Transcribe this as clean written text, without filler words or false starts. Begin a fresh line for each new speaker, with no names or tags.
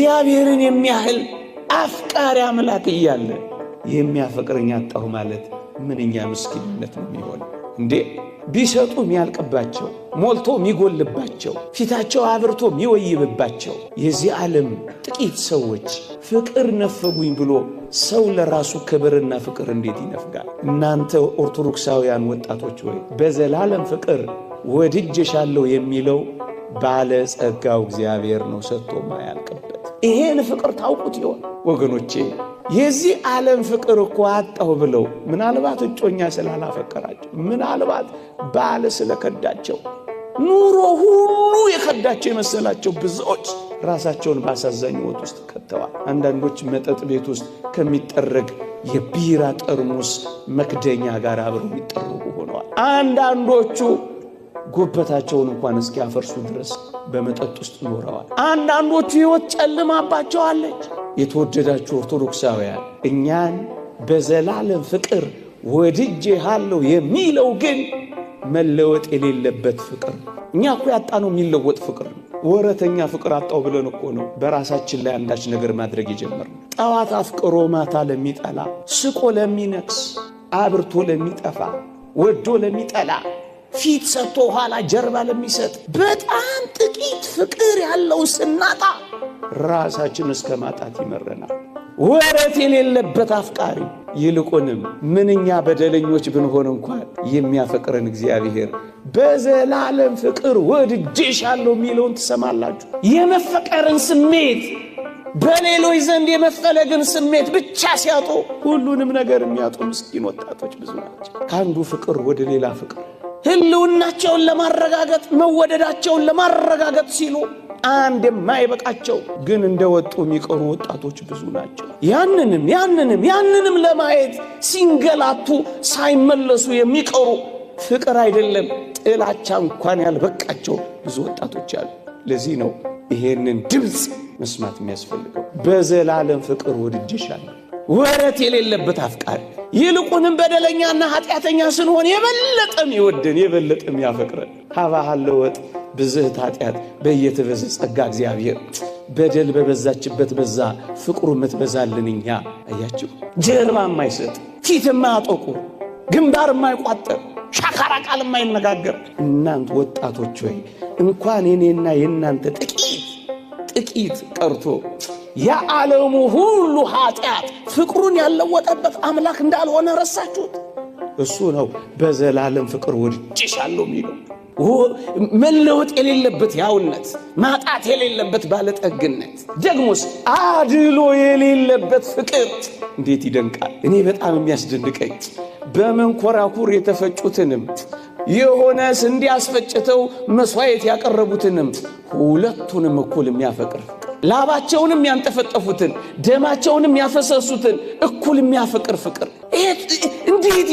እግዚአብሔርን የሚያህል አፍቃሪ አምላክ እያለ የሚያፈቅረኝ አጣሁ ማለት ምንኛ ምስኪንነት ነው የሚሆን እንዴ! ቢሰጡ የሚያልቅባቸው፣ ሞልቶ የሚጎልባቸው፣ ፊታቸው አብርቶ የሚወይብባቸው የዚህ ዓለም ጥቂት ሰዎች ፍቅር ነፈጉኝ ብሎ ሰው ለራሱ ክብርና ፍቅር እንዴት ይነፍጋል? እናንተ ኦርቶዶክሳውያን ወጣቶች ወይ በዘላለም ፍቅር ወድጄሻለሁ የሚለው ባለ ጸጋው እግዚአብሔር ነው፣ ሰጥቶ ማያልቅበት። ይሄን ፍቅር ታውቁት ይሆን ወገኖቼ? የዚህ ዓለም ፍቅር እኮ አጣሁ ብለው ምናልባት እጮኛ ስላላፈቀራቸው፣ ምናልባት ባል ስለከዳቸው፣ ኑሮ ሁሉ የከዳቸው የመሰላቸው ብዙዎች ራሳቸውን በአሳዛኝ ሕይወት ውስጥ ከተዋል። አንዳንዶች መጠጥ ቤት ውስጥ ከሚጠረግ የቢራ ጠርሙስ መክደኛ ጋር አብረው የሚጠረጉ ሆነዋል። አንዳንዶቹ ጉበታቸውን እንኳን እስኪያፈርሱ ድረስ በመጠጥ ውስጥ ኖረዋል። አንዳንዶቹ ሕይወት ጨልማባቸዋለች። የተወደዳችሁ ኦርቶዶክሳውያን፣ እኛን በዘላለም ፍቅር ወድጄሃለሁ የሚለው ግን መለወጥ የሌለበት ፍቅር። እኛ እኮ ያጣነው የሚለወጥ ፍቅር ነው። ወረተኛ ፍቅር አጣው ብለን እኮ ነው በራሳችን ላይ አንዳች ነገር ማድረግ የጀመርነው። ጠዋት አፍቅሮ ማታ ለሚጠላ፣ ስቆ ለሚነክስ፣ አብርቶ ለሚጠፋ፣ ወዶ ለሚጠላ፣ ፊት ሰጥቶ ኋላ ጀርባ ለሚሰጥ በጣም ጥቂት ፍቅር ያለው ስናጣ ራሳችን እስከ ማጣት ይመረናል። ወረት የሌለበት አፍቃሪ፣ ይልቁንም ምንኛ በደለኞች ብንሆን እንኳን የሚያፈቅረን እግዚአብሔር በዘላለም ፍቅር ወድጄሻለሁ የሚለውን ትሰማላችሁ። የመፈቀርን ስሜት፣ በሌሎች ዘንድ የመፈለግን ስሜት ብቻ ሲያጡ ሁሉንም ነገር የሚያጡ ምስኪን ወጣቶች ብዙ ናቸው። ከአንዱ ፍቅር ወደ ሌላ ፍቅር ህልውናቸውን ለማረጋገጥ፣ መወደዳቸውን ለማረጋገጥ ሲሉ አንድ የማይበቃቸው ግን እንደወጡ የሚቀሩ ወጣቶች ብዙ ናቸው። ያንንም ያንንም ያንንም ለማየት ሲንገላቱ ሳይመለሱ የሚቀሩ፣ ፍቅር አይደለም ጥላቻ እንኳን ያልበቃቸው ብዙ ወጣቶች አሉ። ለዚህ ነው ይሄንን ድምፅ መስማት የሚያስፈልገው። በዘላለም ፍቅር ወድጄሻለሁ። ወረት የሌለበት አፍቃሪ፣ ይልቁንም በደለኛና ኃጢአተኛ ስንሆን የበለጠም ይወደን፣ የበለጠም ያፈቅረን። ሀባሃለወጥ ብዝህት ኃጢአት በየተበዘ ጸጋ እግዚአብሔር፣ በደል በበዛችበት በዛ ፍቅሩ የምትበዛልን እኛ። አያችሁ፣ ጀርባ የማይሰጥ፣ ፊት የማያጠቁር፣ ግንባር የማይቋጠር፣ ሻካራ ቃል የማይነጋገር። እናንት ወጣቶች ወይ እንኳን የኔና የእናንተ ጥቂት ጥቂት ቀርቶ የዓለሙ ሁሉ ኃጢአት ፍቅሩን ያለወጠበት አምላክ እንዳልሆነ ረሳችሁት። እሱ ነው በዘላለም ፍቅር ወድጄሻለሁ የሚለው። መለወጥ የሌለበት ያውነት፣ ማጣት የሌለበት ባለጠግነት፣ ደግሞስ አድሎ የሌለበት ፍቅር እንዴት ይደንቃል! እኔ በጣም የሚያስደንቀኝ በመንኮራኩር የተፈጩትንም የሆነ ስንዴ አስፈጭተው መስዋዕት ያቀረቡትንም ሁለቱንም እኩል የሚያፈቅር ፍቅር፣ ላባቸውንም ያንጠፈጠፉትን ደማቸውንም ያፈሰሱትን እኩል የሚያፈቅር ፍቅር እንዴት